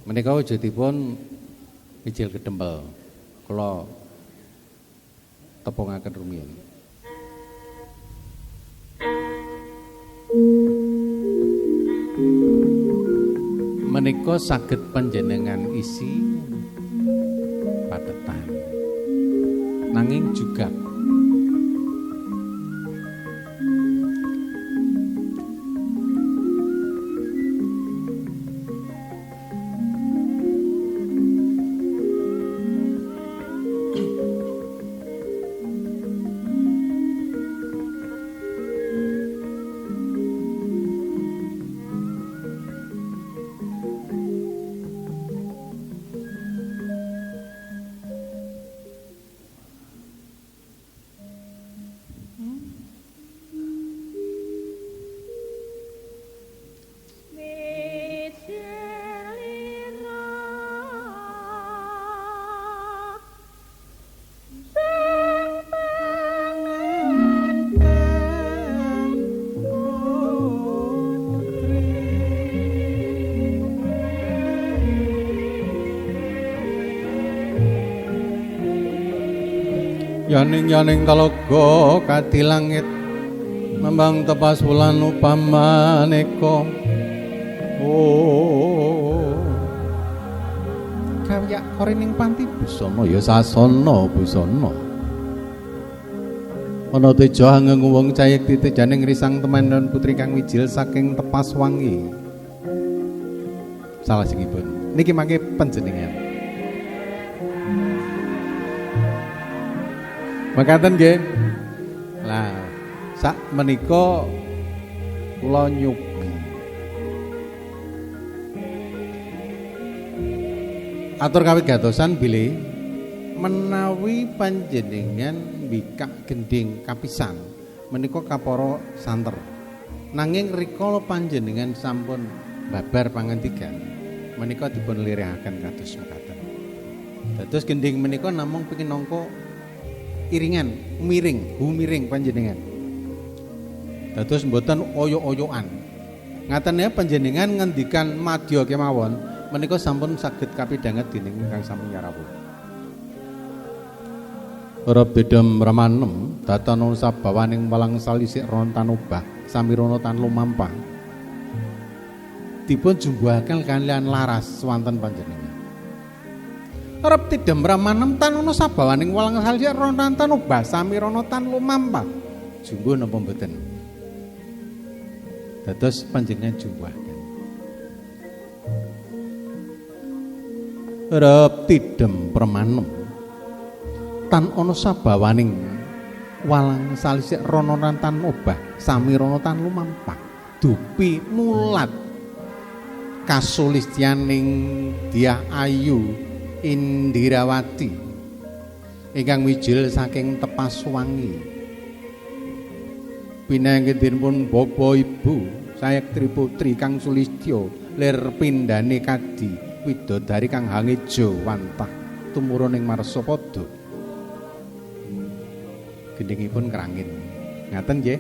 Menika wujudipun wijil kedempel. Kula tepungaken rumiyin. Menika saged panjenengan isi pathetan. Nanging juga Yaning-yaning talaga kadi langit membang tepas wulan upamaneka. Oh, kawyak korining panti busana ya sasana busana. Ana teja hangenguwung cayekti tejaning risang temenan putri kang wijil saking tepas wangi. Salajengipun niki mangke panjenengan. Makaten nggih. Lah, sak menika kula nyubi. Atur kawit gatosan bilih menawi panjenengan mbikak gendhing kapisan menika kapara santer. Nanging rikala panjenengan sampun babar pangandikan menika dipun lirihaken kados mekaten. Dados gendhing menika namung pinangka iringan, miring, humiring panjenengan. Dados mboten oyo-oyoan. Ngaten ya panjenengan ngendikan madya kemawon menika sampun saged kapidhanget dening ingkang sampun yarawuh. Rab dedem ramanem datana sabawaning walang salisik ron tanubah samirana tan lumampah. Dipun jumbuhaken kalian laras swanten panjenengan. Rep tidem ramanem tan ana sabawaning walang salisik ron tanubah samirana tan lumampah. Jumbuh napa mboten? Dados panjenengan jumbuhaken. Rep tidem permanem tan ana sabawaning walang salisik rono tan obah samirana tan lumampah. Dupi mulat kasulistyaning Dyah Ayu Indirawati ingkang wijil saking tepas wangi. Pinanggenipun bapa ibu sayekti putri kang sulistya lir pindhane kadi widodari kang hangejo wantah tumurun ing marsapada. Gendhingipun kerangin. Ngaten nggih.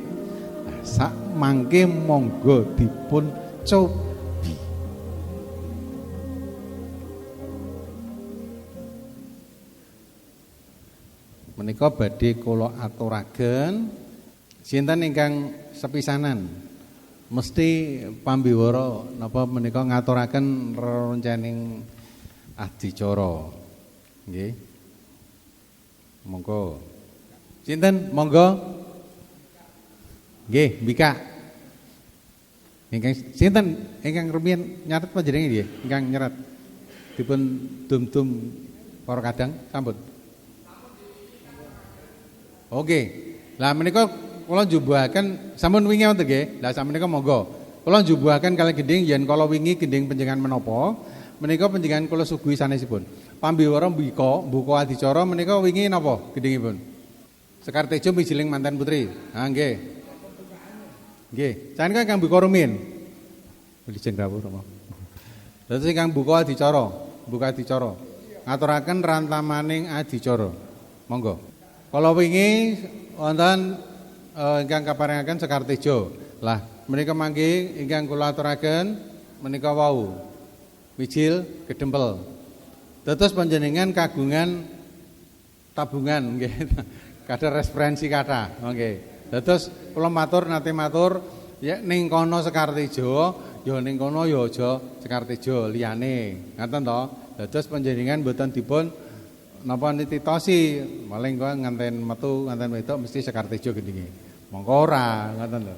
Nah, sak mangke monggo dipun cobi. Menika badhe kula aturaken sinten ingkang sepisanan mesti pambiwara napa menika ngaturaken rerencaning adicara. Nggih. Monggo. Sinten monggo? Nggih, mbikak. Ingkang sinten ingkang rumiyin nyatet panjenengan nggih, ingkang nyerat. Dipun dum-dum para kadang sampun. Oke. Lah menika kula njumbuhaken sampun wingi wonten nggih. Lah sakmenika monggo. Kula njumbuhaken kalih gendhing yen kala wingi gendhing panjenengan menapa, menika panjenengan kula suguhi sanesipun. Pambiwara mbika mbuka adicara menika wingi napa gendhingipun? Sekar Tejo mijiling manten putri. Ha nggih. Nggih, sanika ingkang buka rumiyin. Wilujeng rawuh Rama. Dados ingkang buka adicara, buka adicara. Ngaturaken rantamaning adicara. Monggo. Kala wingi wonten ingkang kaparengaken Sekar Tejo. Lah menika mangke ingkang kula aturaken menika wau. Mijil kedempel. Dados panjenengan kagungan tabungan nggih. Kadar referensi kathah. Nggih. Dados kula matur nate matur ya ning kono Sekartejo, ya ning kono ya aja Sekartejo liyane. Ngaten to? Dados panjenengan mboten dipun napa nititosi, paling kok nganten metu nganten wedok mesti Sekartejo gendinge. Monggo ora ngoten lho.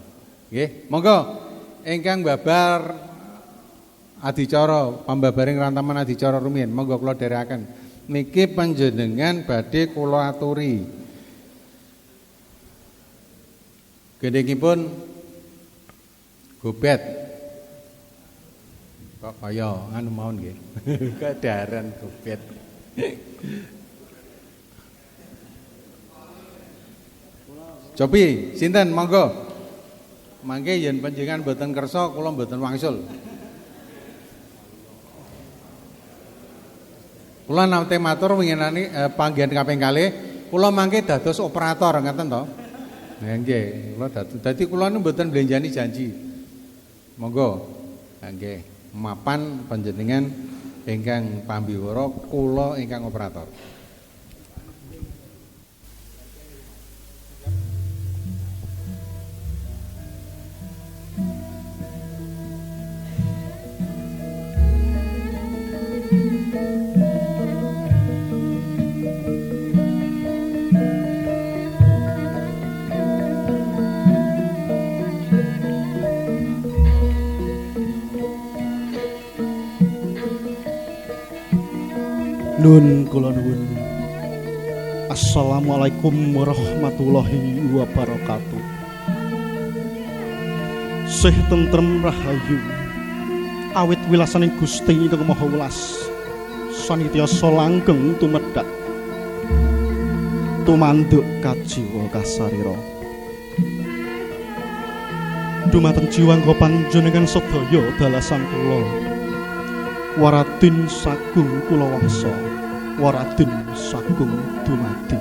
Nggih, monggo ingkang babar adicara pambabaring rantaman adicara rumiyin monggo kula dherekaken. Niki panjenengan badhe kula aturi. Gendhingipun gobet. Kok kaya anu mawon nggih. Kadaran gobet. Cobi sinten monggo. Mangke yen panjenengan mboten kersa kula mboten wangsul. Kula nate matur winginane panggihan kaping kalih, kula mangke dados operator ngaten to. Nggih, kula dados. Dadi kula niku mboten mblenjani janji. Monggo. Nggih, mapan panjenengan ingkang pambiwara kula ingkang operator. Nun kula nuwun. Assalamualaikum warahmatullahi wabarakatuh. Sih tentrem rahayu. Awit wilasaning Gusti ingkang Maha Welas. Sanitya langgeng tumedhak. Tumanduk kajiwa kasarira. Dumateng jiwangga panjenengan sedaya dalasan kula. Waradin sagung kula wangsa, waradin sagung dumadi.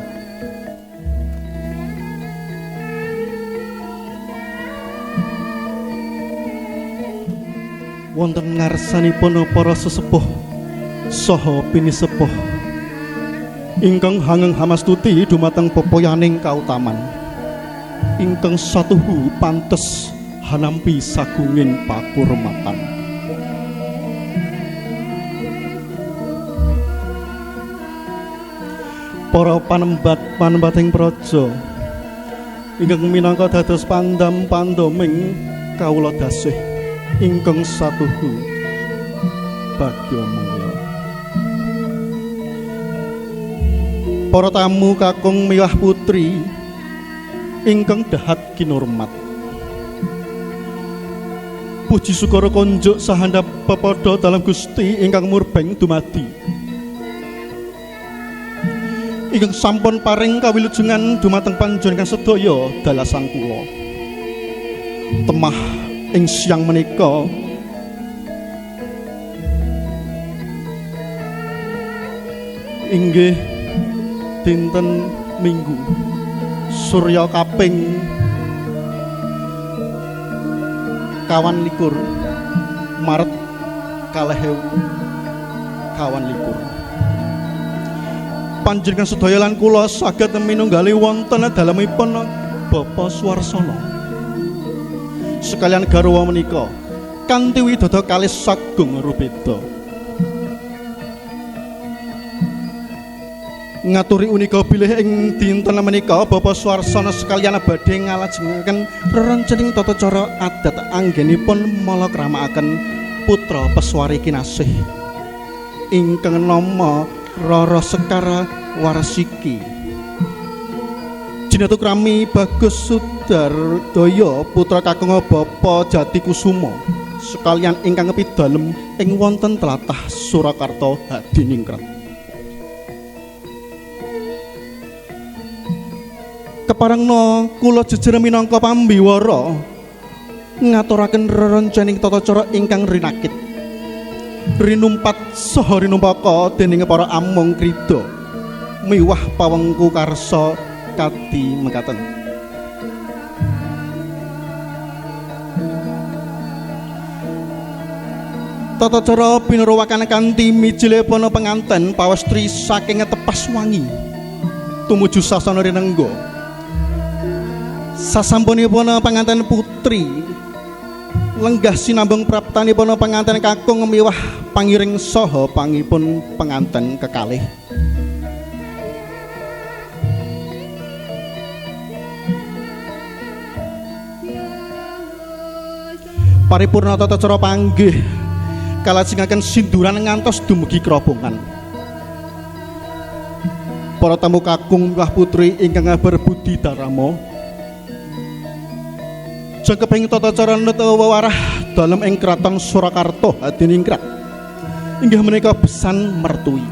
Wonten ngarsanipun para sesepuh saha pinisepuh ingkang hangeng hamastuti dumateng pepoyaning kautaman ingkang satuhu pantes hanampi sagunging pakurmatan. Para panembat panembating praja ingkang minangka dados pandam pandoming kawula dasih ingkang satuhu bagya mulya. Para tamu kakung miwah putri ingkang dahat kinurmat. Puji syukur konjuk sahandap pepadha dalam Gusti ingkang murbeng dumadi. Ingkang sampun paring kawilujengan dumateng panjenengan sedaya dalasan kula. Temah ing siang menika inggih dinten Minggu surya kaping 24 Maret 2022. Panjenengan sedaya lan kula saged minunggali wonten dalemipun Bapak Suwarsono sekalian garwa menika kanthi widodo kalih sagung rubeda. Ngaturi unika bilih ing dinten menika Bapak Suwarsono sekalian badhe ngalajengaken rerencening tata cara adat anggenipun malakramakaken putra peswari kinasih ingkang nama Rara Sekar Warsiki. Jinatu krami Bagus Sudardaya putra kakung Bapa Jatikusumo sekalian ingkang pidalem ing wonten tlatah Surakarta Hadiningrat. Keparengna kula jejer minangka pambiwara ngaturaken rerencening tata cara ingkang rinakit rinumpat saha rinumpaka dening para amung krida miwah pawengku karsa kadi mekaten. Tata cara pinurwakan kanthi mijilipun penganten pawestri saking Tepas Wangi tumuju sasana rinengga. Sasampunipun penganten putri lenggah sinambung praptanipun penganten kakung miwah pangiring saha pangipun penganten kekalih. Paripurna tata cara panggih kalajengaken sinduran ngantos dumugi kerobongan. Para tamu kakung miwah putri ingkang berbudi darama jangkeping tata cara nut wewarah dalem ing kraton Surakarta Hadiningrat inggih menika besan mertui.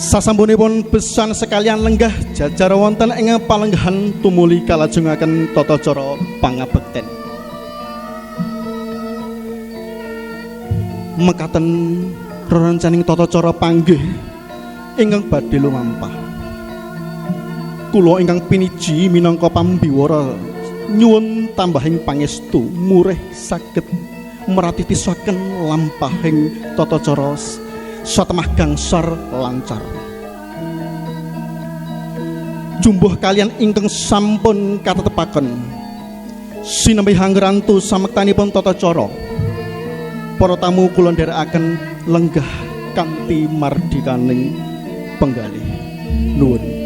Sasampunipun besan sekalian lenggah jajar wonten ing palenggahan tumuli kalajengaken tata cara pangabekten. Mekaten rerencaning tata cara panggih ingkang badhe lumampah. Kula ingkang piniji minangka pambiwara nyuwun tambahing pangestu murih saged meratitisaken lampahing tata cara satemah gangsar lancar. Jumbuh kalian ingkang sampun katetepaken sinembi hangrantu samektanipun tata cara. Para tamu kula nderekaken lenggah kanthi mardikaning penggalih. Nuwun.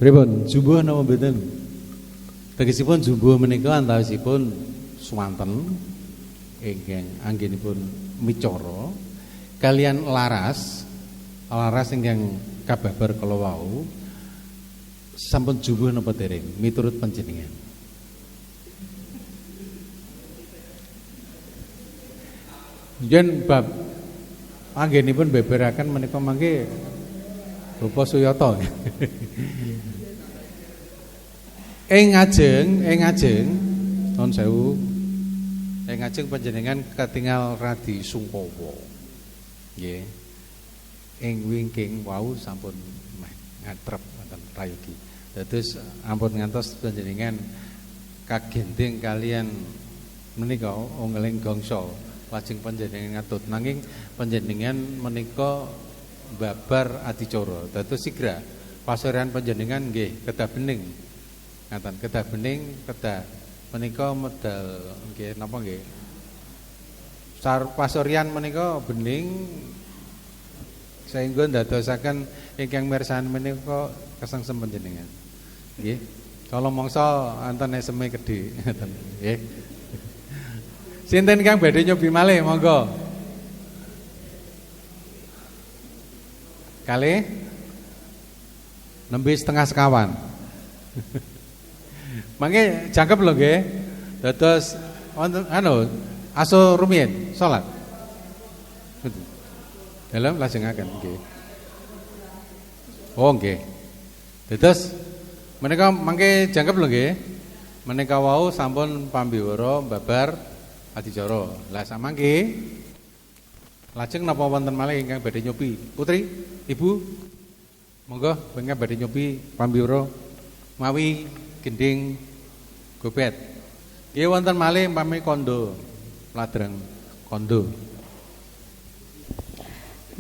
Pripun jumbuh napa mboten? Tegesipun jumbuh menika antawisipun swanten ingkang anggenipun micara kalian laras, laras ingkang kababar kala wau sampun jumbuh napa dereng miturut panjenengan? Yen bab anggenipun beberaken menika mangke Bapak Suyoto. Ing ngajeng nuwun sewu. Ing ngajeng panjenengan ketingal radi sungkawa. Nggih. Ing wingking wau sampun meh ngatrep wonten prayogi. Dados ampun ngantos panjenengan kagendheng kalian menika ongeling gongso lajeng panjenengan ngatut, nanging panjenengan menika babar adicara. Dados sigra pasorean panjenengan nggih kedah bening. Ngaten kedah bening, kedah menika medal nggih napa nggih? Pasorean menika bening sehingga ndadosaken ingkang mirsani menika kesengsem panjenengan. Nggih. Kalau mangsa anten eseme gedhe ngaten nggih. Sinten kang badhe nyobi malih monggo. Kali nembe 3:30. Mangke jangkep lho nggih. Dados wonten anu aso rumiyin salat. Dalem lajengaken nggih. Oh nggih. Dados menika mangke jangkep lho nggih. Menika wau sampun pambiwara babar adicara. Lah samangke lajeng napa wonten malih ingkang badhe nyobi? Putri, Ibu, monggo ingkang badhe nyobi pambiwara mawi gending gobet. Nggih wonten malih pami kondo, ladrang kondo.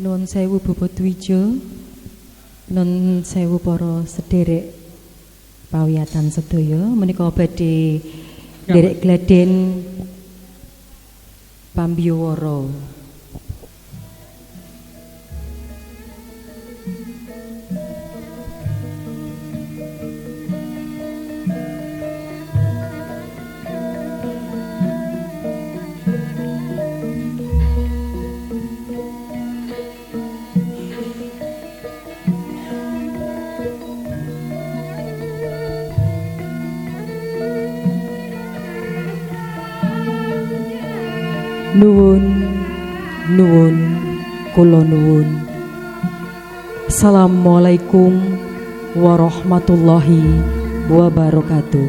Nuwun sewu Bapak Dwijo, nuwun sewu para sederek pawiyatan sedaya, menika badhe nderek gladen pambiwara. Nuwun, nuwun, kula nuwun. Assalamualaikum warahmatullahi wabarakatuh.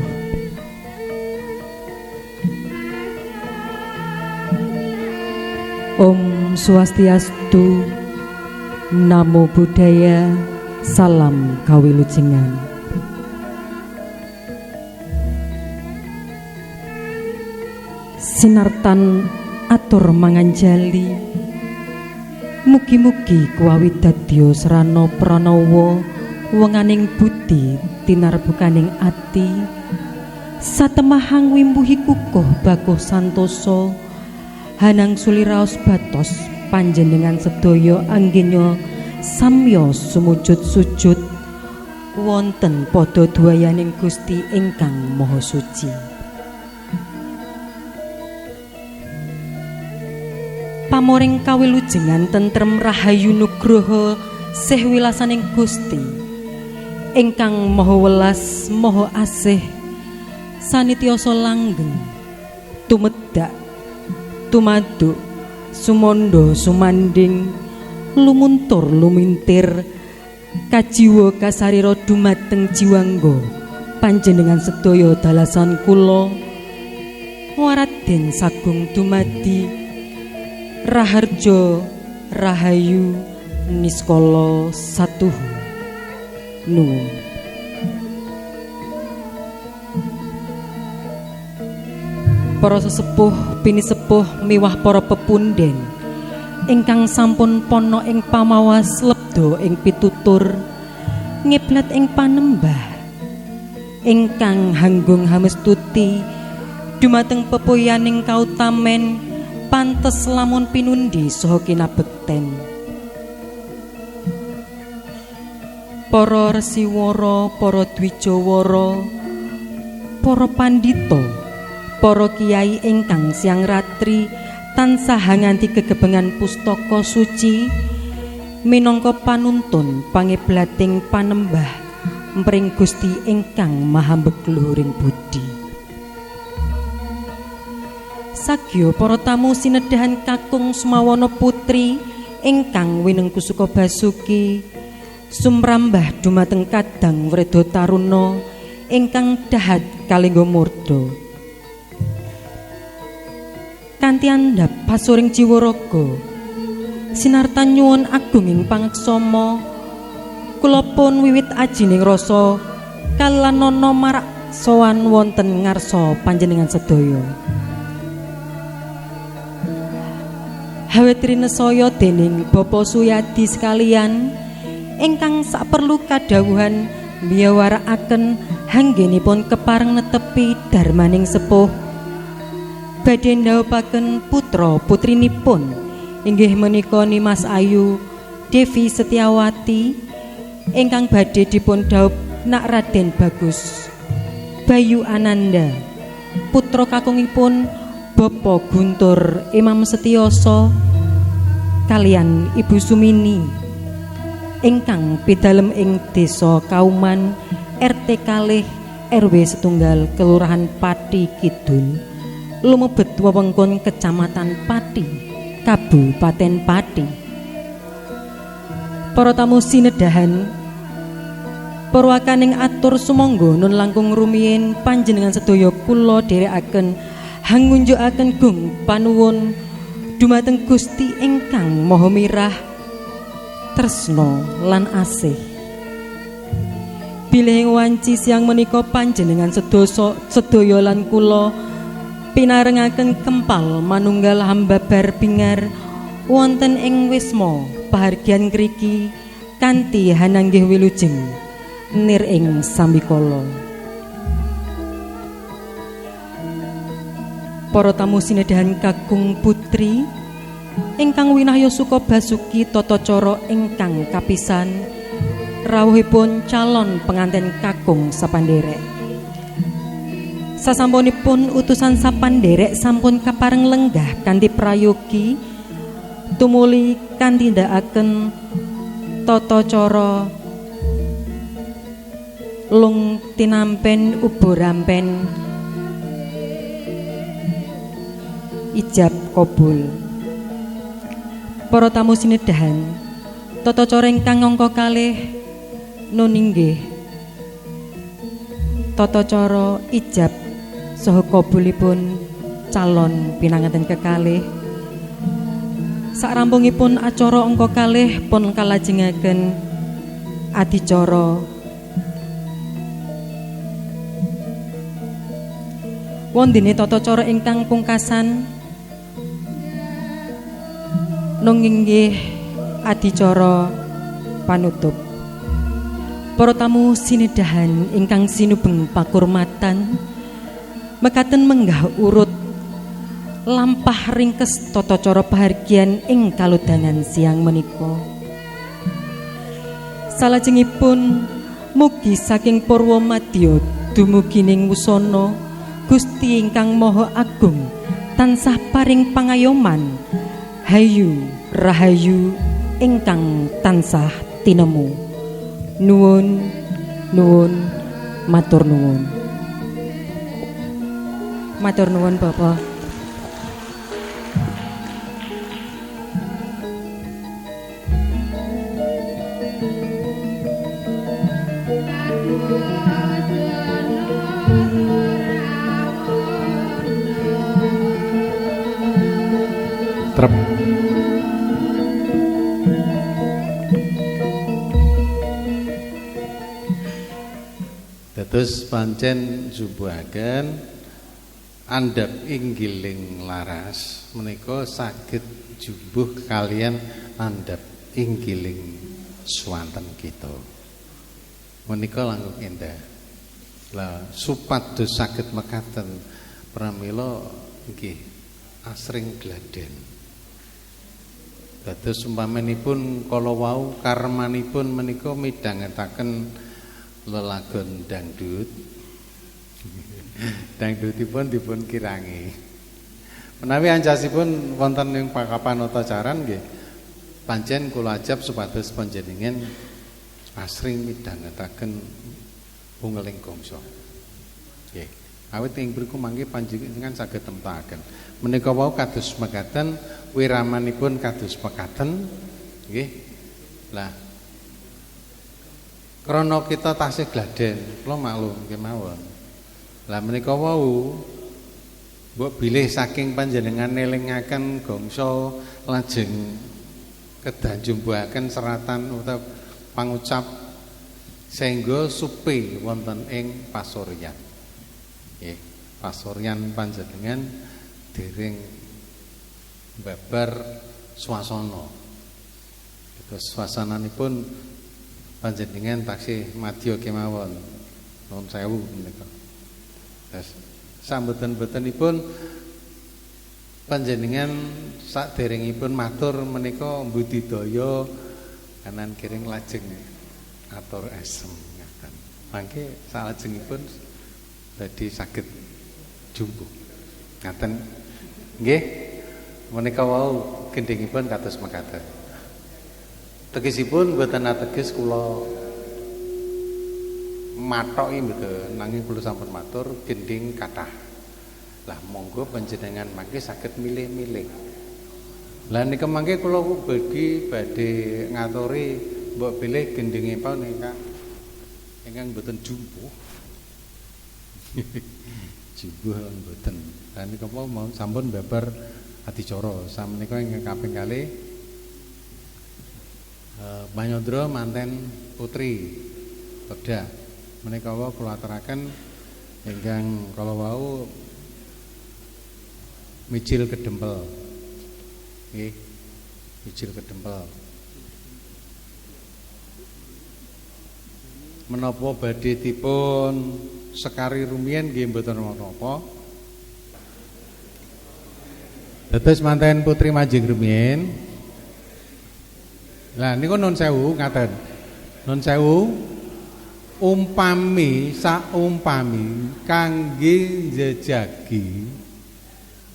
Om Swastiastu, Namo Buddhaya, salam kawilujengan. Sinartan atur manganjali, mugi-mugi kuwawi dadya srana pranawa wenganing budi tinarbukaning ati, satemahang wimbuhi kukuh bakuh santosa, hanang suliraos batos panjenengan sedaya anggenya samya sumujud sujud wonten padha dwayaning Gusti ingkang Maha Suci. Pamoring kawilujengan tentrem rahayu nugroho sih wilasaning Gusti ingkang Maha Welas Maha Asih, sanitiyasa langgeng tumedhak tumaduk sumondo sumanding lumuntur lumintir kajiwa kasarira dumateng jiwangga panjenengan sedaya dalasan kula Waraden Sagung dumadi raharja rahayu niskala satuhu. Nuwun. Para sesepuh pinisepuh miwah para pepunden ingkang sampun pana ing pamawas lebda ing pitutur ngeblat ing panembah ingkang hanggung hamestuti dumateng pepoyaning kautamen pantes lamun pinundi saha kinabekten. Para resiwara, para dwijawara, para pandhita, para kiai ingkang siang ratri tansah nganti gegebengan pustaka suci minangka panuntun pangeblating panembah mring Gusti ingkang Maha Mbekluhuring budi. Sagya para tamu sinedahan kakung Sumawana putri ingkang winengku suka basuki sumrambah dumateng kadang wreda taruna ingkang dahat kalengga murda. Kanthi andhap pasuring jiwa raga sinartan nyuwun agung ing pangaksama kula pun wiwit ajining rasa kalanana marak sowan wonten ngarsa panjenengan sedaya. Hawet rinesaya dening Bapak Suyadi sekalian ingkang saperlu kadhawuhan miyawarakaken hanggenipun kepareng netepi darmaning sepuh badhe ndhawuhaken putra putrinipun inggih menika Nimas Ayu Devi Setiawati ingkang badhe dipun dhaup Nak Raden Bagus Bayu Ananda, putra kakungipun Bapak Guntur Imam Setioso kalian Ibu Sumini ingkang pidalem ing Desa Kauman RT kalih RW setunggal Kelurahan Pati Kidul lumebet wewengkon Kecamatan Pati Kabupaten Pati. Para tamu sinedahan perwakaning atur sumangga nun langkung rumiyin panjenengan sedaya kula dherekaken hangunjukaken gung panuwun dumateng Gusti ingkang Maha Mirah tresna lan asih. Bilih ing wanci siang menika panjenengan sedaya lan kula pinarengaken kempal manunggal hambabar bingar wonten ing wisma pahargyan ngriki kanthi hananggih wilujeng nir ing sambikala. Para tamu sinedahan kakung putri ingkang winahya suka basuki tata cara ingkang kapisan rawuhipun calon pengantin kakung sapanderek. Sasampunipun utusan sapanderek sampun kapareng lenggah kanthi prayogi tumuli kanthi ndhakaken tata cara lung tinampen uborampen ijab kabul. Para tamu sinedahan, tata cara ingkang angka kalih nun inggih tata cara ijab saha kabulipun calon pinanganten kekalih. Sakrampungipun acara angka kalih pun kalajengaken adicara. Wondene tata cara ingkang pungkasan nanging inggih adicara panutup. Para tamu sinedahan ingkang sinubeng pakurmatan mekaten menggah urut lampah ringkes tata cara pahargyan ing kalodhangan siang menika. Salajengipun mugi saking purwa madya dumugi ning wusana Gusti ingkang Maha Agung tansah paring pangayoman hayu rahayu ingkang tansah tinemu. Nuwun nuwun matur nuwun. Matur nuwun Bapak. Trep. Dados pancen subuhaken andhap inggiling laras menika saged jumbuh kalian andhap inggiling swanten kita. Menika langkung endah. Lah supados saged mekaten pramila nggih asring gladen. Dados umpamanipun kala wau karmanipun menika midhangetaken lelagon dangdut. Dangdutipun dipun kirangi. Menawi ancasipun wonten ing pakapan natacaran nggih pancen kula ajab supados panjenengan asring midhangetaken ungeling gongso. Nggih. Awit ing mriku mangke panjenengan saged temtaken. Menika wau kados mekaten wiramanipun kados mekaten nggih. Lah krana kita tasih gladen, kula maklum kemawon. Lah menika wau mbok bilih saking panjenengan nelingaken gongso lajeng kedah njumbuhaken seratan utawa pangucap sehingga supe wonten ing pasuryan. Nggih, pasuryan panjenengan dereng babar swasana. Terus swasananipun panjenengan taksih madya kemawon. Nuwun sewu menika. Terus samboten-botenipun panjenengan saderengipun matur menika budidaya kanan kiring lajeng atur esem ngaten. Mangke salajengipun dadi saged jumbuh. Ngaten nggih. Menika wau gendhingipun kados mekaten. Tegesipun mboten ateges kula mathoki mboten, nanging kula sampun matur gendhing kathah. Lah monggo panjenengan mangke saged milih-milih. Lah nika mangke kula bagi badhe ngaturi mbok pilih gendhinge ingkang ingkang mboten jumbuh. Jumbuh lan mboten. Lah nika mau sampun babar adicara samenika ingkang kaping kalih Manyandra manten putri Peda menika wau kula aturaken ingkang kala wau mijil kedempel. Nggih, mijil kedempel. Menapa badhe dipun sekari rumiyin nggih mboten napa-napa. Dados manten putri majeng rumiyin. Lah niku nun sewu ngaten. Nun sewu umpami saumpami kangge njejagi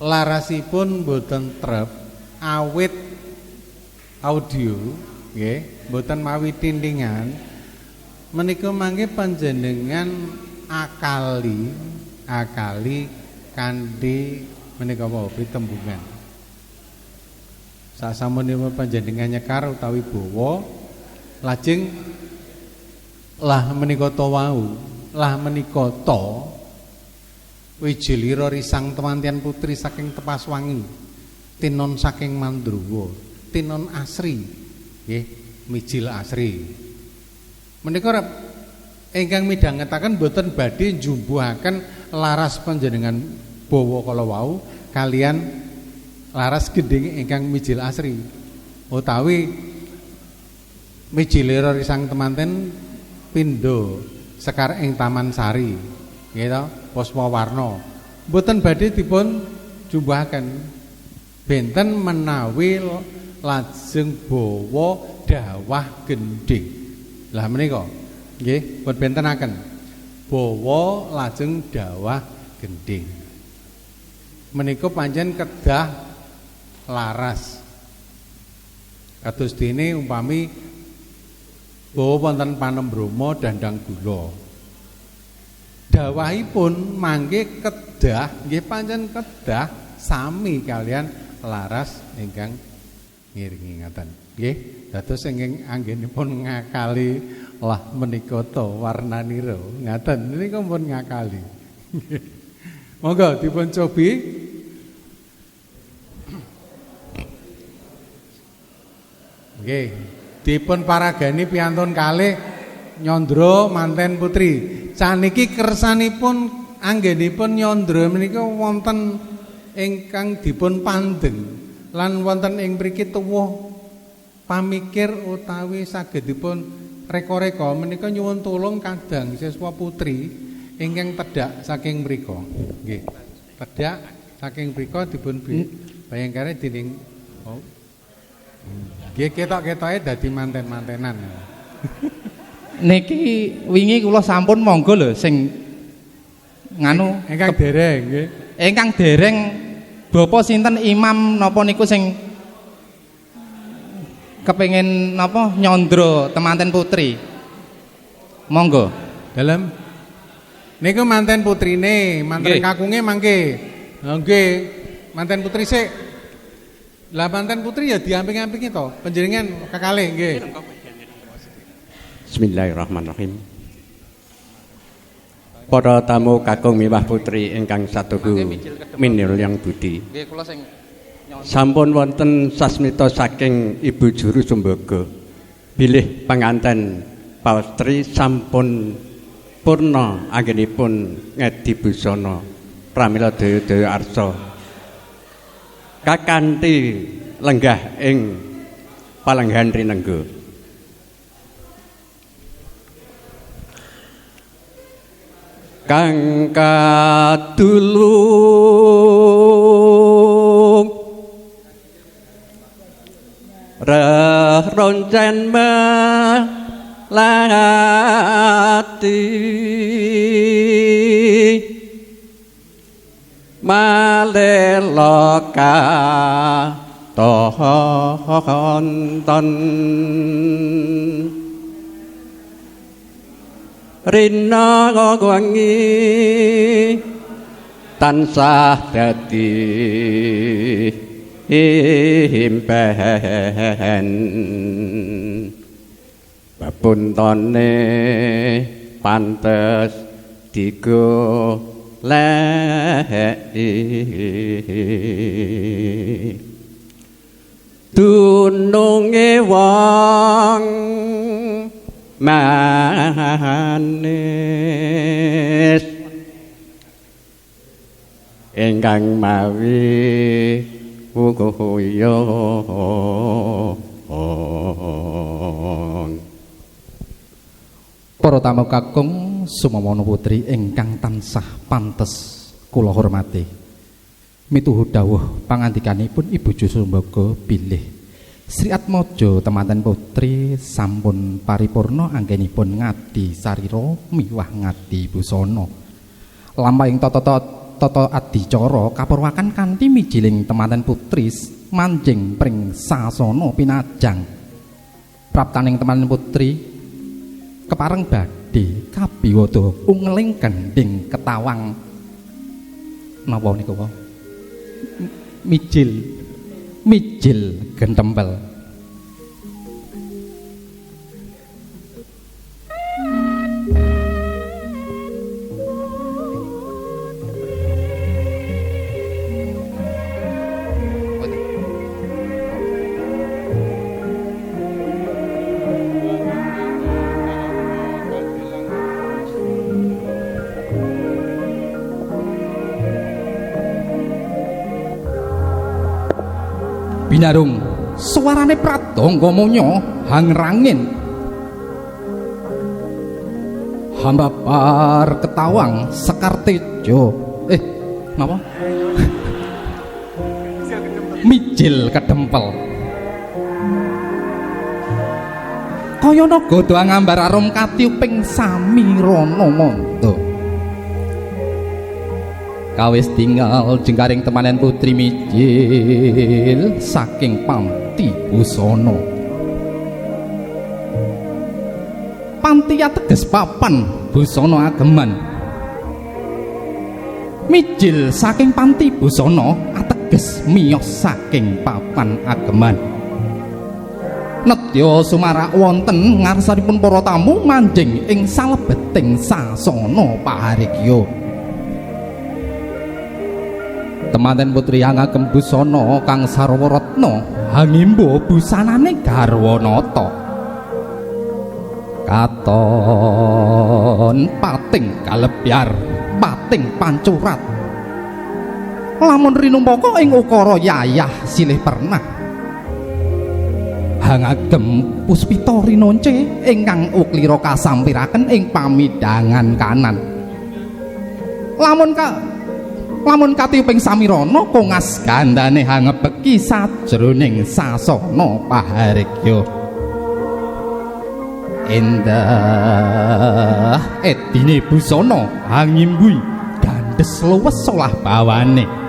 larasipun mboten trep awit audio nggih mboten mawi tintingan menika mangke panjenengan akali akali kanthi menika wau pitembungan. Sasampunipun panjenengan nyekar utawi bawa lajeng lah menika ta wau, lah menika ta wijilira risang temantian putri saking Tepaswangi. Tinon saking Mandruwa, tinon asri nggih, mijil asri. Menika ingkang midhangetaken boten badhe njumbuhaken laras panjenengan bawa kala wau kalian laras gendhing ingkang mijil asri utawi mijilira risang temanten pindha sekar ing Taman Sari nggih to, puspa warna boten badhe dipun jumbuhaken. Benten menawi lajeng bawa dawah gendhing. Lah menika nggih pun bentenaken. Bawa lajeng dawah gendhing. Menika pancen kedah laras. Kados dene umpami bawa wonten Panembrama dandang gula. Dawahipun mangke kedah nggih pancen kedah sami kalian laras ingkang ngiringi ngaten. Nggih, dados ingkang anggenipun ngakali lah menika ta warnanira ngaten menika pun ngakali. Monggo dipun cobi. Nggih, dipun paragani piantun kalih nyandra manten putri. Saniki kersanipun anggenipun nyandra menika wonten ingkang dipun pandeng lan wonten ing mriki tuwuh pamikir utawi saged dipun reka-reka menika nyuwun tulung kadang siswa putri ingkang tedhak saking mriku. Nggih. Tedhak saking mriku dipun bayangkare dening oh. Nggih ketok-ketoke dadi manten-mantenan. Niki wingi kula sampun monggo lho sing nganu ingkang dereng nggih. Ingkang dereng bapa sinten imam napa niku sing kepengin napa nyandra temanten putri. Monggo. Dalem niku manten putrine, manten kakunge mangke. Nggih, manten putri sik. Lah manten putri ya diamping-ampingi to, panjenengan kekalih nggih. Bismillahirrahmanirrahim. Para tamu kakung miwah putri ingkang satuhu minulyan budi. Sampun wonten sasmita saking Ibu Juru Sumbaga. Bilih panganten pawestri sampun purna anggenipun ngedi busana pramila daya-daya arsa. Kakanthi lenggah ing palenggan rinengga. Kang kadulung reh roncen melati maleloka tonton rina wengi tansah dadi impen bapuntone pantes digoleki dununge wong manis ingkang mawi wuyung. Para tamu kakung sumawana putri ingkang tansah pantes kula hormati. Mituhu dawuh pangandikanipun Ibu Sumbaga bilih Sri Atmaja temanten putri sampun paripurna anggenipun ngadi sarira miwah ngadi busana. Lampahing tata tata adicara kapurwakan kanthi mijiling temanten putri manjing pring sasana pinajang. Praptaning temanten putri kepareng badhe kabiwada ungeling gendhing ketawang napa niku wae mijil mijil gentempel. Binarung suarane pradangga munya hangrangin. Hambabar ketawang Sekar Tejo. Napa? Mijil kedempel. Kaya naga do ngambar arum katiuping samirana manda. Kawis tinggal jengkaring temanen putri mijil saking panti busana. Panti ateges papan busana ageman. Mijil saking panti busana ateges miyos saking papan ageman. Nedya sumarak wonten ngarsanipun para tamu manjing ing salebeting sasana pahargya. Temanten putri hangagem busana kang sarwa retna hangimba busanane garwanata. Katon pating kalebyar, pating pancurat. Lamun rinumpaka ing ukara yayah silih pernah. Hangagem puspita rinonce ingkang uklira kasampiraken ing pamidhangan kanan. Lamun katiuping samirana kongas gandane hangebeki sajroning sasana pahargya. Endah edine busana hangimbui gandhes luwes solah bawane.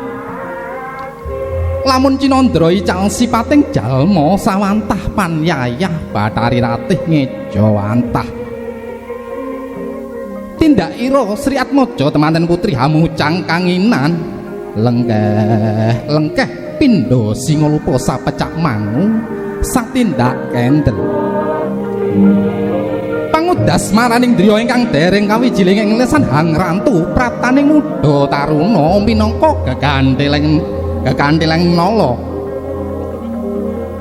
Lamun cinandra ical sipating jalma sawantah panyayah Bathari Ratih ngejawantah. Tindak ira Sri Atmaja temanten putri hamucang kanginan lengkeh lengkeh pindha singalupa sapecak mangu satindak kendel. Pangudas maraning driya ingkang dereng kawijiling ing lesan hangrantu praptaning muda taruna minangka gegandeleng nala.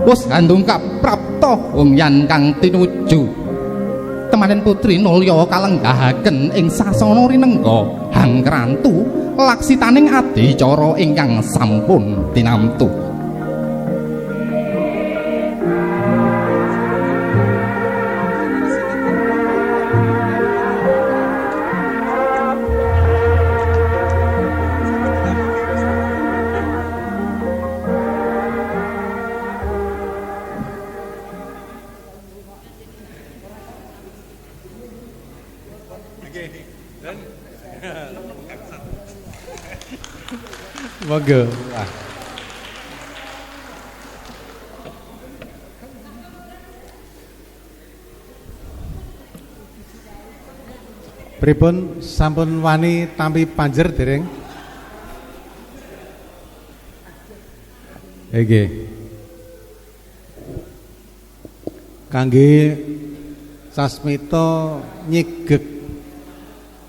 Wus gandungkap prapta hongyan kang tinuju. Temanen putri nulya kalenggahaken ing sasana rinengga hangrantu laksitaning adicara ingkang sampun tinamtu. Monggo. Pripun sampun wani tampi panjer dereng? Nggih. Kangge sasmita nyegek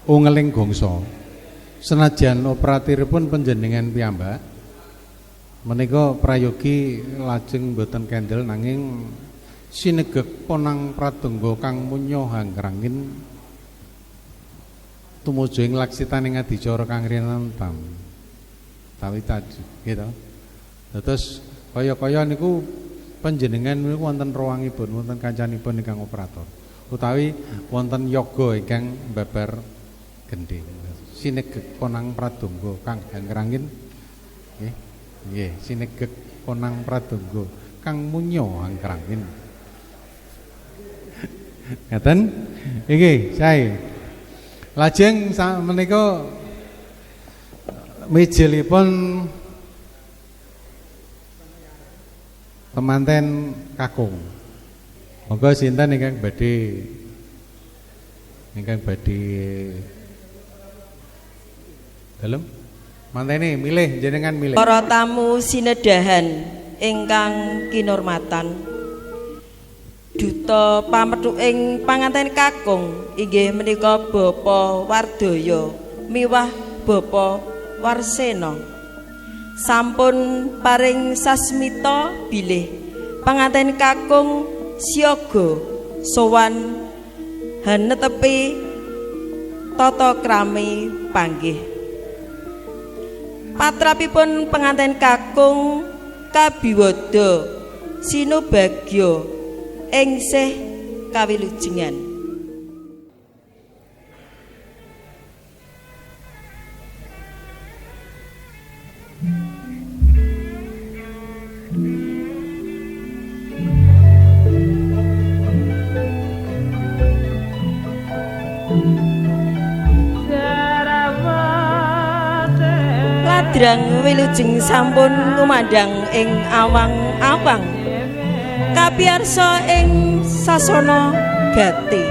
ungeling gongso. Senajan operatiripun panjenengan piyambak menika prayogi lajeng boten kendel nanging sinegek ponang pradangga kang munya hanggrangin tumuju ing laksitaning adicara kang rinantam tawi tadi gitu. Terus kaya-kaya niku panjenengan niku wonten ruangipun, wonten kancanipun ingkang operator utawi wonten yoga ingkang babar gendhing. Sinegek konang pradangga kang hangrangin nggih nggih sinegek konang pradangga kang munya hanggrangin. Ngaten iki sae lajeng menika mijilipun temanten kakung. Monggo sinten ingkang badhe dalem mantene milih jenengan milih. Para tamu sinedahan ingkang kinurmatan, duta pamethuking panganten kakung inggih menika Bapak Wardaya miwah Bapak Warsena. Sampun paring sasmita bilih panganten kakung siaga sowan hanetepi tata krami panggih. Patrapipun penganten kakung kabiwada sinubagya ing sih kawilujengan. Ladrang Wilujeng sampun ngumandhang ing awang-awang kapiyarsa ing sasana gati.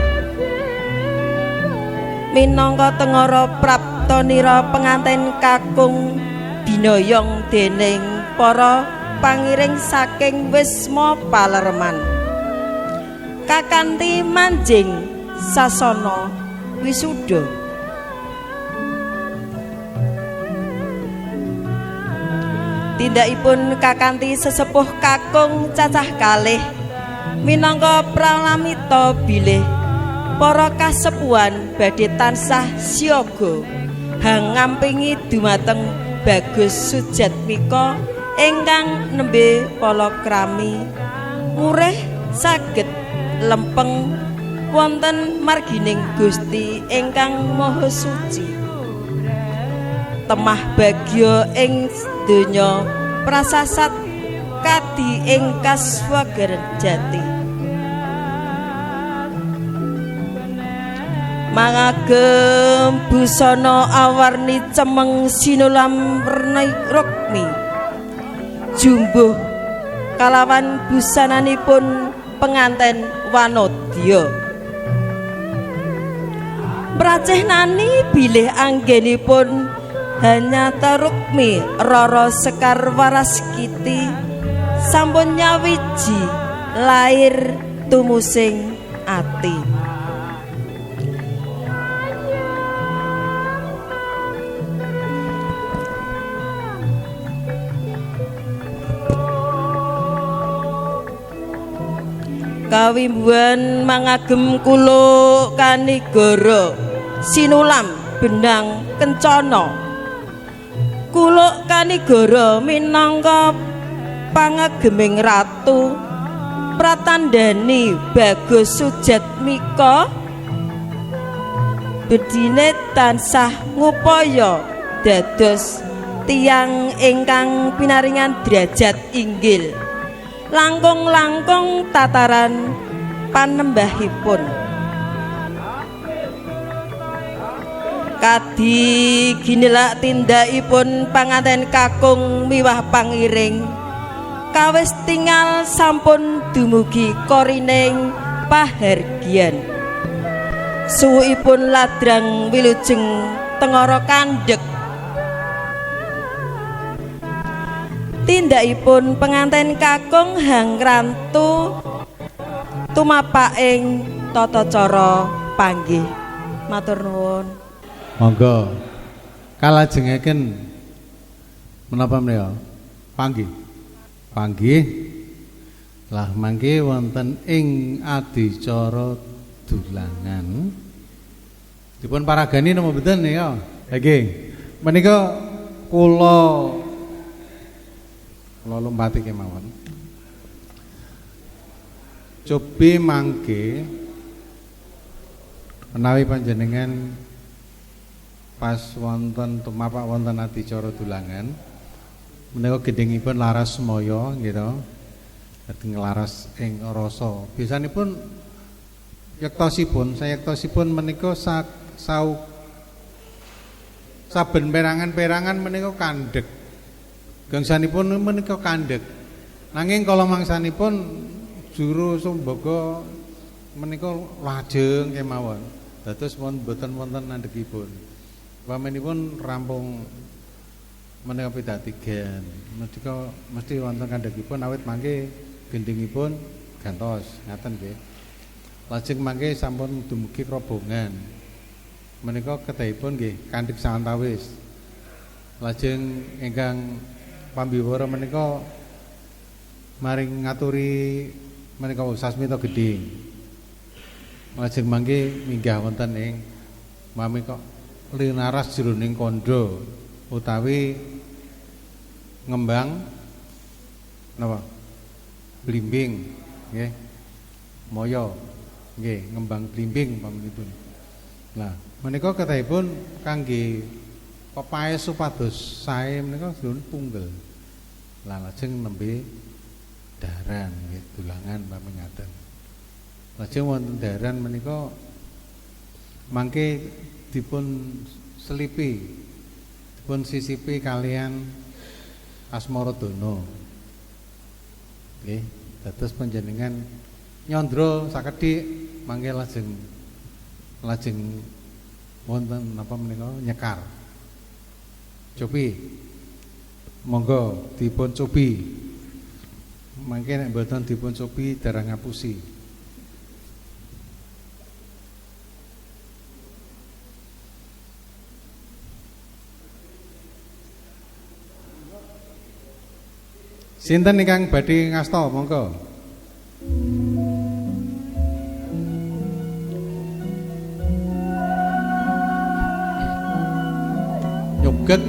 Minangka tengara praptanira penganten kakung binoyong dening para pangiring saking Wisma Palereman. Kakanthi manjing sasana wisuda. Tindakipun kakanthi sesepuh kakung cacah kalih minangka pralamita bilih para kasepuhan badhe tansah siaga hang ngampingi dumateng Bagus Sujatmika ingkang nembe palakrami murih saged lempeng wonten margining Gusti ingkang Maha Suci. Temah bagya ing donya prasasat kadi ing kaswageran jati. Mangagem busana awarni cemeng sinulam werni rukmi jumbuh kalawan busananipun penganten wanodya. Pracih nani bilih anggenipun hanya tarukmi Roro Sekar Waraskiti sampun nyawiji lair tumusing ati. Kawimbuhan mangagem kula kanigara sinulam benang kencana. Kuluk kanigara minangka pangageming ratu pratandhani Bagus Sujatmika bedine tansah ngupaya dados tiyang ingkang pinaringan derajat inggil langkung-langkung tataran panembahipun. Kadi ginelak tindakipun panganten kakung miwah pangiring kawis tingal sampun dumugi korining pahargyan. Suwuhipun ladrang wilujeng tengara kandhek. Tindakipun penganten kakung hang rantu tumapak ing tata cara panggih. Matur nuwun. Monggo kalajengaken menapa menika? Panggih. Panggih lah mangke wonten ing adicara dulangan. Dipun paragani napa mboten ya? Nggih. Menika kula lompati kemawon. Cobi mangke menawi panjenengan pas wonten tumapak wonten adicara dulangan menika gendhingipun laras maya gitu. Dadi nglaras ing rasa. Biasanipun yektosipun, sayektosipun menika saben perangan-perangan menika kandhek. Gangsanipun menika kandhek. Nanging kala mangsanipun juru sumbaga menika lajeng kemawon. Dados mboten wonten andhekipun. Pamanipun rampung menika pidatigen. Menika mesti wonten kandhekipun awit mangke gendhingipun gantos ngaten nggih. Lajeng mangke sampun dumugi krobongan. Menika kedahipun nggih kandhek sawetawis. Lajeng ingkang pambiwara menika maring ngaturi menika sasmita gendhing. Lajeng mangke minggah wonten ing mami kok linaras jroning kandha utawi ngembang napa? Blimbing nggih. Moyo nggih, ngembang blimbing umpaminipun. Lah, menika ketahipun kangge pepaes supados sae menika dipun punggel. Lah lajeng nembe daharan nggih, dulangan umpami ngaten. Lajeng wonten daharan menika mangke dipun selipi, dipun sisipi kalian asmaradana. Nggih, dados panjenengan nyandra sakedhik mangke lajeng lajeng wonten napa menika nyekar. Cobi. Monggo dipun cobi. Mangke nek mboten dipun cobi darah ngapusi. Sinten ingkang badhe ngasta monggo. Nyuget.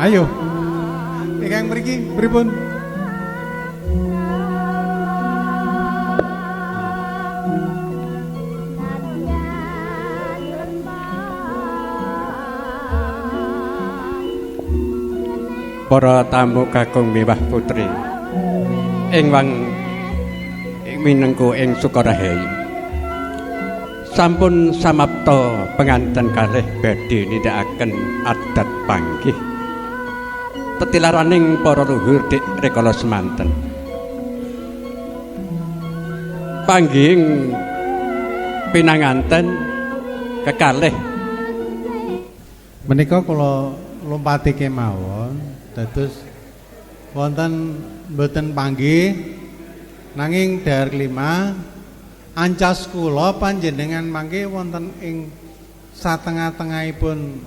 Ayo. Ingkang mriki pripun? Para tamu kakung miwah putri ingwang minengku ing Sukorahayu, sampun samapta penganten kalih badhe nindakaken adat panggih tetilaraning para luhur dik rikala semanten. Panggihing pinanganten kekalih menika kula lompati kemawon dados wonten mboten panggih nanging dahar kelima ancas kula panjenengan mangke wonten ing satengah-tengahipun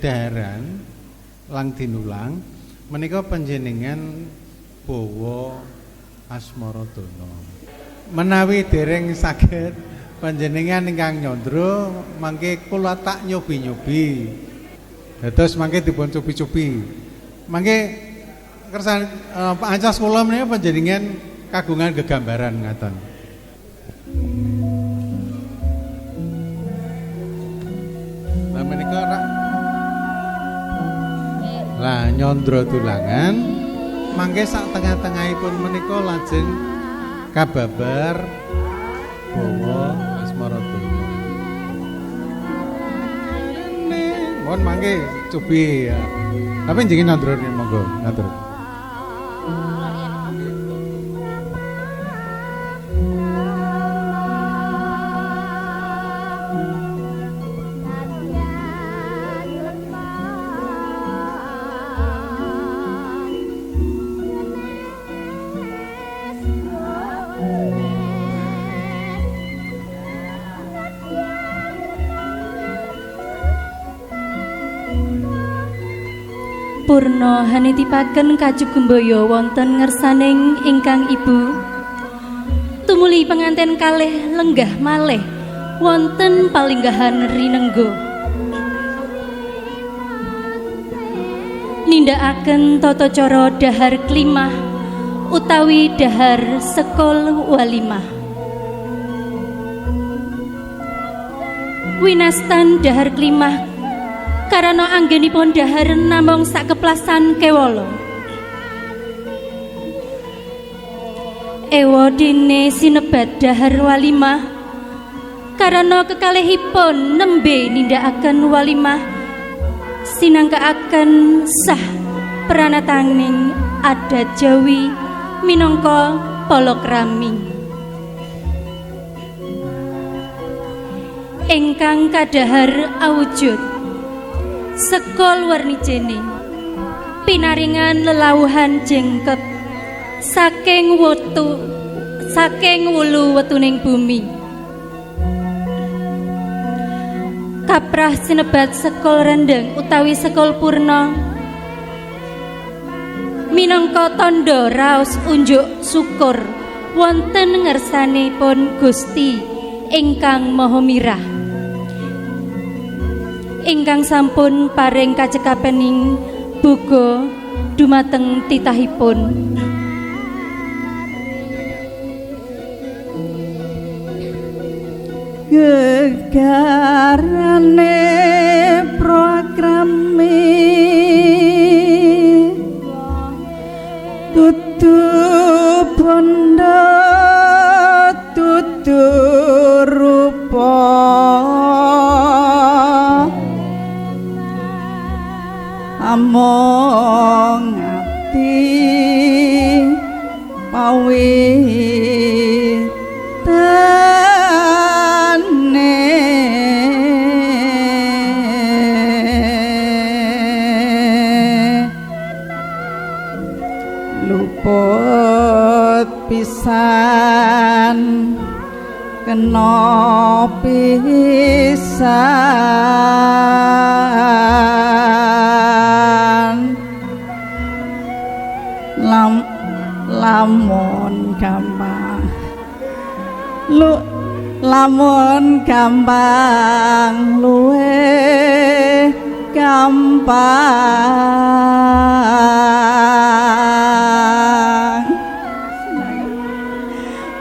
daharan lang dinulang menika panjenengan bawa asmaradana. Menawi dereng saged panjenengan ingkang nyandra mangke kula tak nyobi-nyobi. Dados mangke dipun cobi-cobi. Mangke kersane ancas kula menika panjenengan kagungan gegambaran ngaten. Lah menika rak lah nyandra tulangan mangke sak tengah-tengahipun menika lajeng kababar bawa asmaradana. Mohon mangke cobi ya. Tapi jenengan nyandra monggo ngatur. Purna hanitipaken kajugembaya wonten ngersaning ingkang ibu. Tumuli penganten kalih lenggah malih wonten palinggahan rinenggo. Nindakaken tata cara dahar klimah utawi dahar sekol walimah. Winastan dahar klimah karana anggenipun dahar namung sakeplasan kewala. Ewa dene sinebat dahar walimah karana kekalihipun nembe nindakaken walimah sinangkaaken sah pranataning adat Jawi minangka palakrami. Ingkang kadahar awujud sekol warni jene pinaringan lelauhan jengkep saking wetu saking wulu wetuning bumi. Kaprah sinebat sekol rendeng utawi sekol purna Minangka tandha raos unjuk syukur wonten ngersanipun Gusti ingkang Maha Mirah, ingkang sampun paring kacekapening boga dumateng titahipun. Gegarane programe tutu bondo tutu rupa among ati pawitane luput pisan kena pisan lamun gampang lu lamun gampang luwe gampang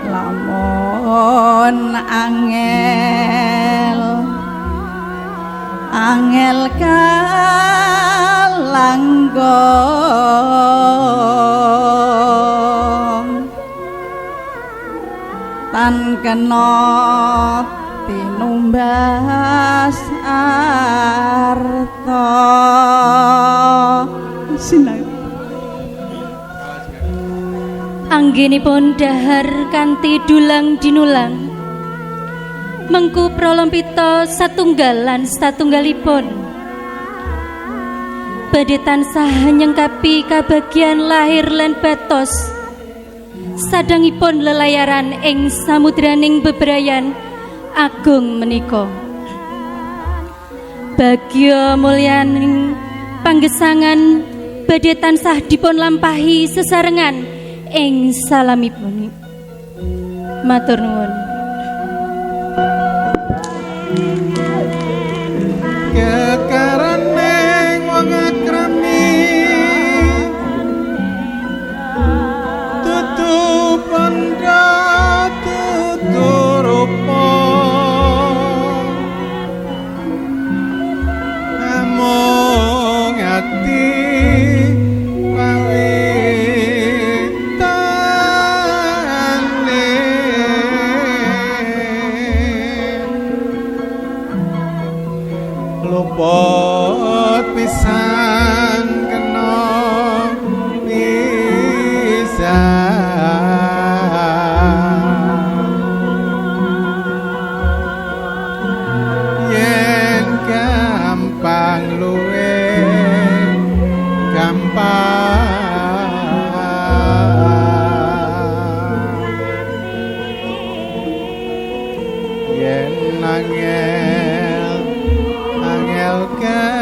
lamun angel angel kalangkung tan kena tinumbas arta. Anggenipun dahar kanthi dulang dinulang mengku pralampita satunggal lan satunggalipun badhe tansah nyengkapi kabagyan lahir lan batos sadangipun lelayaran ing samudraning bebrayan agung menika. Bagya mulyaning panggesangan badhe tansah dipun lampahi sesarengan ing salamipun. Matur nuwun. Kekarane wong akrami tutu bondo tutu rupa amung ati pawitane luput pisan kena pisan yen gampang luwe gampang yen angel angel kalangkung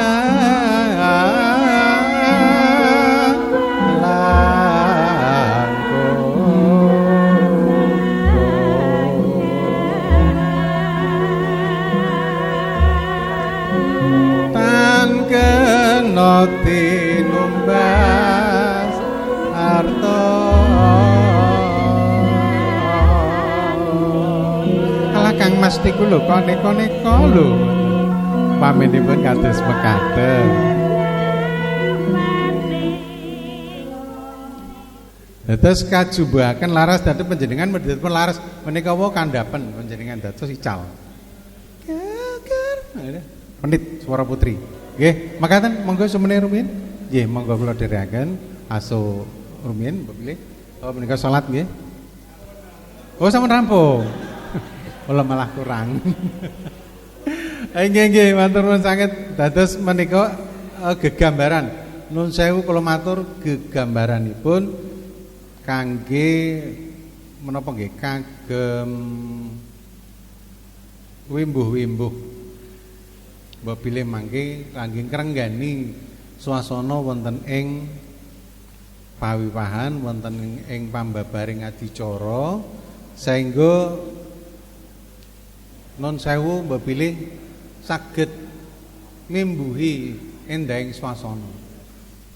tan kena tinumbas arta. Alah Kang Mas niku lho koneka-neka lho. Paminipun kados mekaten. Dados kajumbuhaken laras dados panjenengan mendhetipun laras menika wau kandhapen panjenengan dados ical. Geger. Menit suara putri. Nggih, makaten monggo sumene rumiyin. Nggih, monggo kula dherekaken aso rumiyin mbok bilih. Oh menika salat nggih. Oh sampun rampung. Kula malah kurang. Nggih nggih, matur nuwun sanget. Dados menika gegambaran. Nun sewu kula matur gegambaranipun kangge menapa nggih kagem wimbuh-wimbuh. Mbok bilih mangke kangge ngrenggani suasana wonten ing pawiwahan, wonten ing pambabaring adicara saengga nun sewu mbok bilih saged mimbuhi endahing swasana.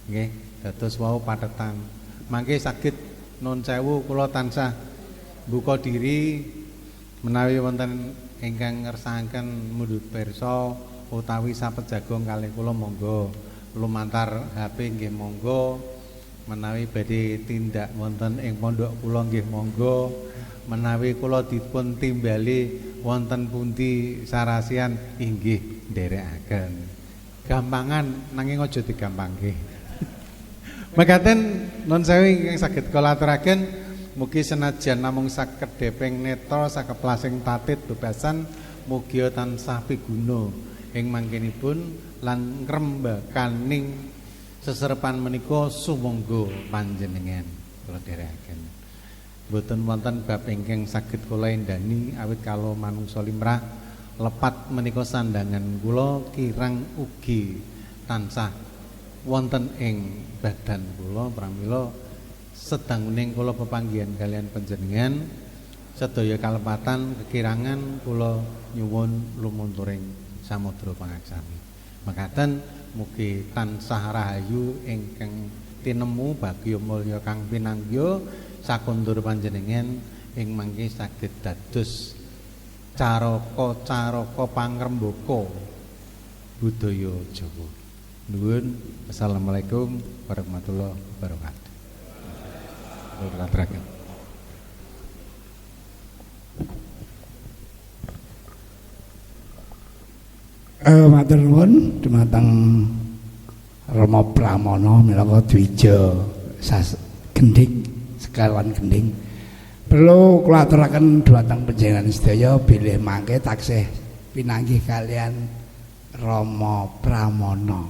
Nggih, dados wau pathetan. Mangke saged nun sewu kula tansah buka diri menawi wonten ingkang ngersakaken mundhut pirsa utawi sapejagong kalih kula monggo lumantar HP nggih monggo, menawi badhe tindak wonten ing pondok kula nggih monggo, menawi kula dipun timbali wonten pundi sarasian inggih nderekaken. Gampangan nanging aja digampangke. Mekaten nun sewu ingkang saged kula aturaken, mugi senajan namung sakedheping netra sakeplasing tatit bebasan mugi tansah piguna ing mangkenipun lan ngrembakaning seserepan menika sumangga panjenengan kula dherekaken. Mboten wonten bab ingkang saged kula endani awit kala manungsa limrah lepat menika sandangan kula kirang ugi tansah wonten ing badan kula pramila sedanguning kula pepanggihan kalian panjenengan sedaya kalepatan kekirangan kula nyuwun lumunturing samudra pangaksami. Mekaten mugi tansah rahayu ingkang tinemu bagya mulya kang pinanggih sakondur panjenengan ing mangke saged dados caraka-caraka pangrembaka budaya Jawa. Nuwun. Assalamualaikum warahmatullahi wabarakatuh. Matur nuwun dumateng Rama Pramana minangka dwija gendhing sekawan gendhing. Perlu kula aturaken dumateng panjenengan sedaya bilih mangke taksih pinanggih kalian Rama Pramana.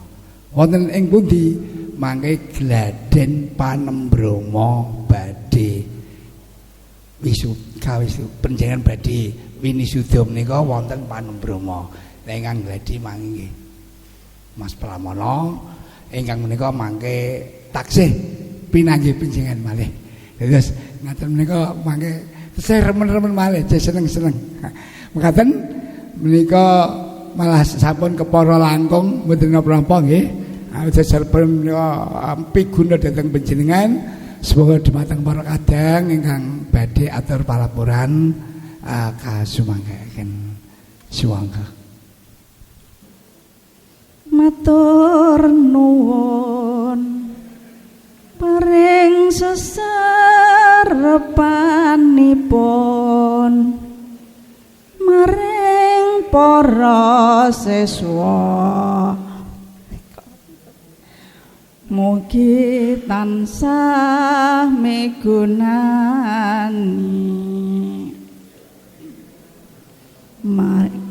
Wonten ing pundi mangke gladen Panembrama badhe wisuda panjenengan badhe winisuda menika wonten Panembrama. Ingkang gladi mangke nggih Mas Pramana ingkang menika mangke taksih pinanggih panjenengan malih. Terus ngaten menika mangke tesih remen-remen malih, seneng-seneng. Mekaten menika malah sampun kepara langkung mboten napa-napa nggih. Sampun menika piguna dhateng panjenengan semoga dumateng para kadang ingkang badhe atur palapuran kasumanggaken suwangga. Matur nuwun paring seserepanipun maring para siswa mugi tansah migunani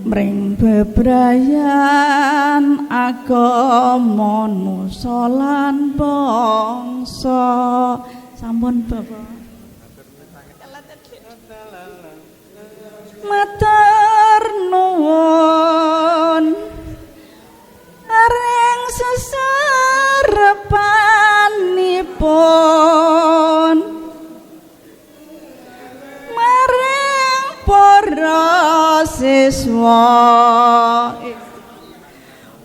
mring bebrayan agama nusa lan bangsa. Sampun Bapak. Matur nuwun aring seserepanipun maring para siswa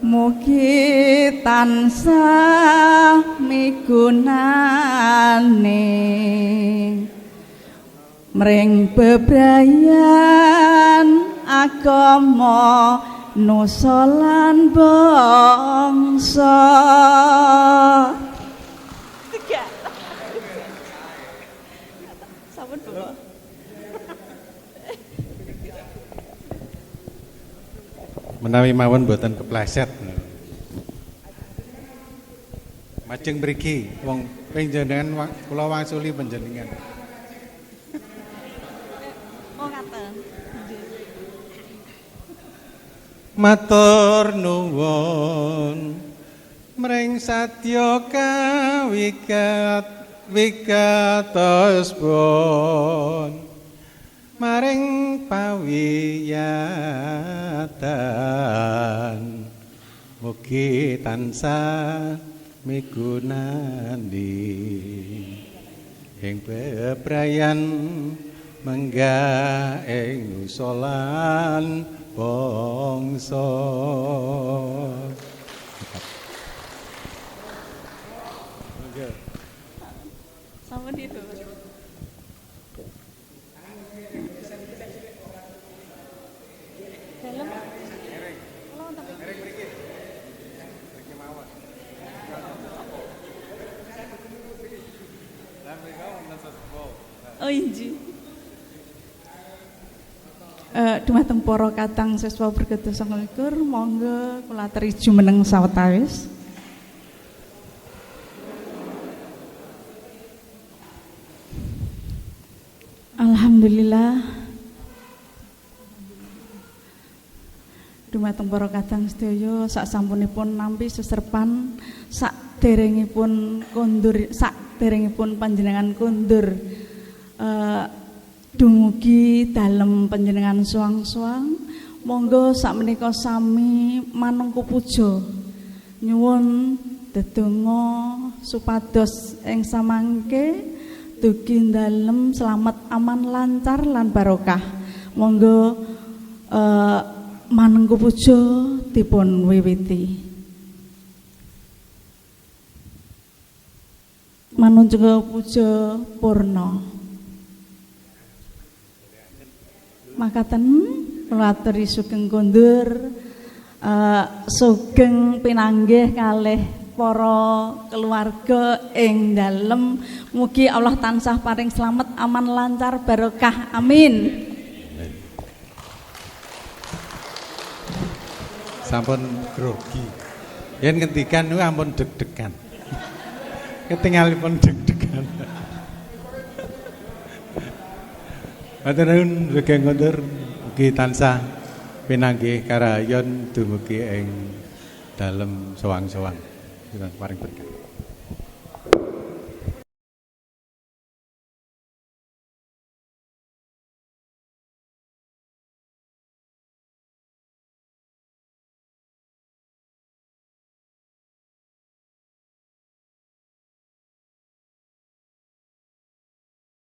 mugi tansah migunani mring bebrayan agama nusa lan bangsa. Sampun Bapak. Menawi mawon mboten kepleset. Majeng mriki wong panjenengan kula wangsuli panjenengan. Oh ngaten. Matur nuwun mring satya kawikat wikatospun maring pawiyatan mugi tansah migunani ing bebrayan menggah ing nusa lan bangsa. Sampun itu. Dalem. Oh inji. Dumateng para kadang siswa bergede 29 monggo kula aturi jumeneng sawetawis. Alhamdulillah. Dumateng para kadang sedaya sak sampunipun nampi seserpan sak derengipun kondur sak derengipun panjenengan kondur dumugi dalem panjenengan suang-suang monggo sakmenika sami manungku puja nyuwun dedonga supados ing samangke dugi dalem slamet aman lancar lan barokah. Monggo manungku puja dipun wiwiti. Manungku puja purna. Makaten kula aturi sugeng kondur sugeng pinanggih kalih para keluarga ing dalem. Mugi Allah tansah paring slamet aman lancar barokah. Amin. Sampun grogi. Yen ngendikan niku ampun deg-degan. Ketingalipun deg-degan. Matur nuwun sugeng kondur mugi tansah pinanggih karayon dumugi ing dalem sowang-sowang. Paring berkah.